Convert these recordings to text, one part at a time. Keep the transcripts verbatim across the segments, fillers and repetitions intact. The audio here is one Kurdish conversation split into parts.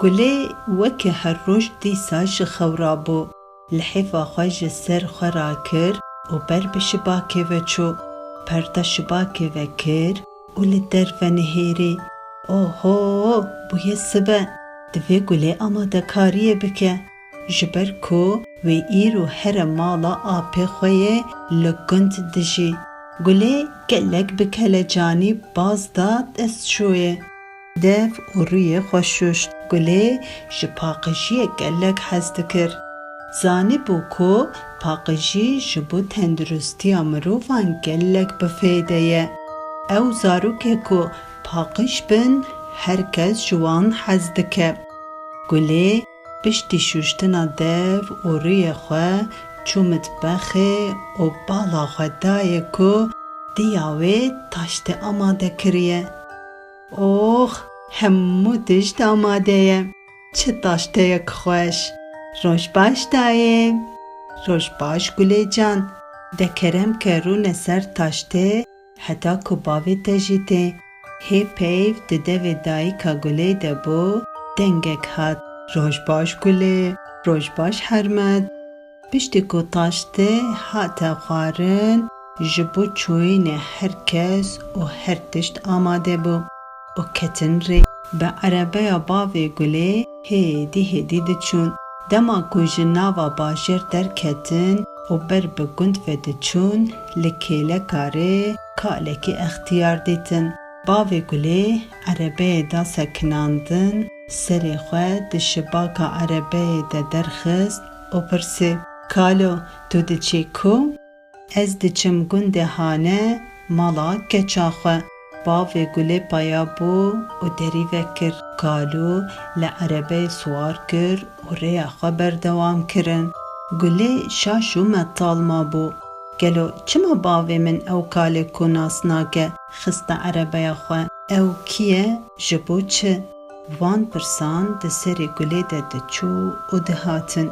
Gulê weke her roj dîsa ji xew rabû. Lihêfa xwe ji ser xwe rakir û ber bi şibakê ve çû. Perda şibakê ve kir û li derve nihêrî. Oho, bûye sibe. Divê Gulê amadekariyê bike. Ji ber ku wê îro here mala apê xwe yê li gund dijî. Gulê gelek bi kelecanî baz da destşoyê. Dev û rûyê xwe şuşt. Gulê ji paqijiyê gelek hez dikir. Zanîbû ku paqijî ji bo tenduristiya mirovan gelek bi fêde ye. Ew zarokê ku paqij bin, her kes ji wan hez dike. Gulê piştî şuştina dev û rûyê xwe çû mitbexê û bala xwe dayê ku diya wê taştê amade kiriye. Ox, hemû tişt amade ye. Çi taşteyek xweş. Roj baş dayê. Roj baş Gulê can. De kerem ke rûne ser taştê heta ku bavê te jî tê. Hê peyv di devê dayika Gulê de bû, dengek hat. Roj baş Gulê, roj baş Hermet. Piştî ku taştê hate xwarin, ji bo çûyînê her kes û her tişt amade bû û ketin rê. Bi erebeya bavê Gulê hêdî hêdî diçûn. Dema ku ji nava bajêr derketin û ber bi gund ve diçûn, li kêleka rê kalekî extiyar dîtin. Bavê Gulê erebeyê da sekinandin, serê xwe di şibaka erebeyê de derxist û pirsî, Kalo, tu diçî ku? Ez diçim gundê Hane, mala keça xwe. Bavê Gulê paya bû û derî vekir. Kalo li erebeyê siwar kir û rêya xwe berdewam kirin. Gulê şaş û metal mabû. Gelo çima bavê min ew kalê ku nas nake xiste erebeya xwe? Ew kî ye, ji bo çi? Van pirsan di serê Gulê de diçû û dihatin.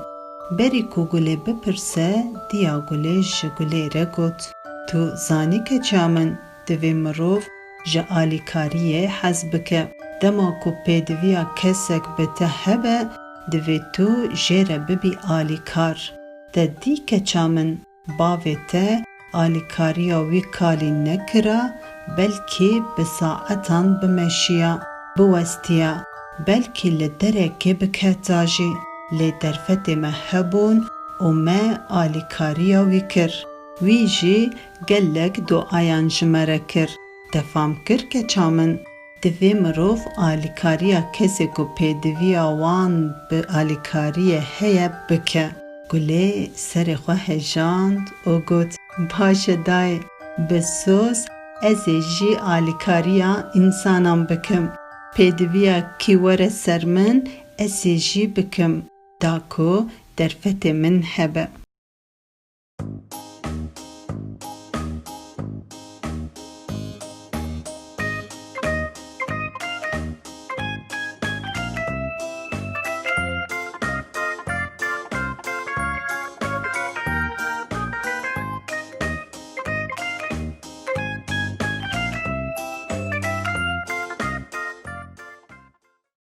Berî ku Gulê bipirse, diya Gulê ji Gulê re got, Tu zanî keça min, divê mirov ji alîkariyê hez bike. Dema ku pêdiviya kesek bi te hebe, divê tu jê re bibî alîkar. Te dî keça min, bavê te alîkariya wî kalî nekira, belkî bi saetan bimeşiya, biwestiya, belkî li derekê biketa jî. Lê derfetê me hebûn û me alîkariya wî kir. Wî jî gelek duayan ji me re kir. Te fam kir keça min? Divê mirov alîkariya kesê ku pêdiviya wan bi alîkariyê heye, bike. Gulê serê xwe hejand û got, Baş e dayê, bi soz ez ê jî alîkariya însanan bikim. Pêdiviya kî were ser min, ez ê jî bikim, da ku derfetê min hebe.